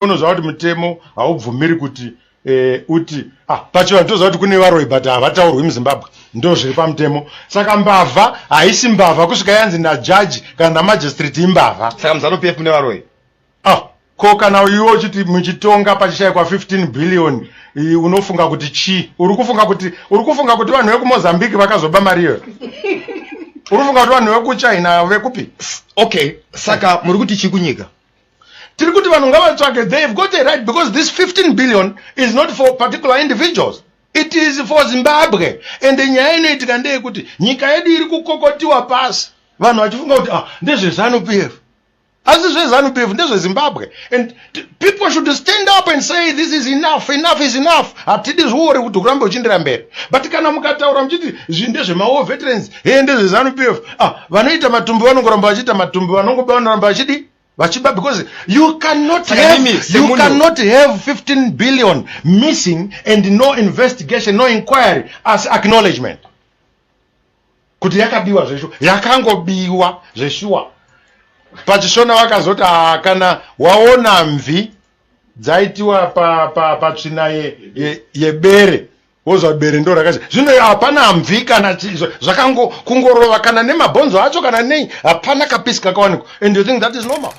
Unoziva kuti mutemo haubvumiri kuti uti pachivanhu toziva kuti kune varoyi, but havataurwi muZimbabwe, ndo zviri pamutemo. Saka mbavha haisi mbavha kusvika yanzi najaji kana namagistrate imbavha. Saka muZANU PF mune varoyi? Ah, ko kana iwe uchiti muchitonga pachishayikwa 15 billion, unofunga kuti chii? Uri kufunga kuti vanhu vekuMozambique vakazoba mari iyoyo? Uri kufunga kuti vanhu vekuChina, vekupi? Okay, saka muri kuti chii kunyika? Tiri kuti vanhu ngavatsvake. They've got a right, because this 15 billion is not for particular individuals, it is for Zimbabwe. And nyaya inoitika ndeyekuti nyika yedu iri kukokotiwa pasi, vanhu vachifunga kuti ndezveZANU PF, asi zveZANU PF ndezveZimbabwe. And people should stand up and say, "This is enough, enough is enough." Hatidi zviore kuti kurambe uchindira mberi. But kana mukataura muchiti zvi ndezvemawar veterans, he ndezveZANU PF, vanoita matumbi vanongoramba vachiita matumbi, vanongoba vanoramba vachidi vachiba, because you cannot have 15 billion missing and no investigation, no inquiry, as acknowledgement kuti yakabiwa zveshuwa, yakangobiwa zveshuwa. PachiShona vakazoti, kana waona mvi dzaitiwa patsvina yebere, wozva bere ndo rakazi. Zvino hapana mvi kana zvakango kungorova kana nemabhonzo acho kana nei, hapana kapisi kakawanikwa, and you think that is normal?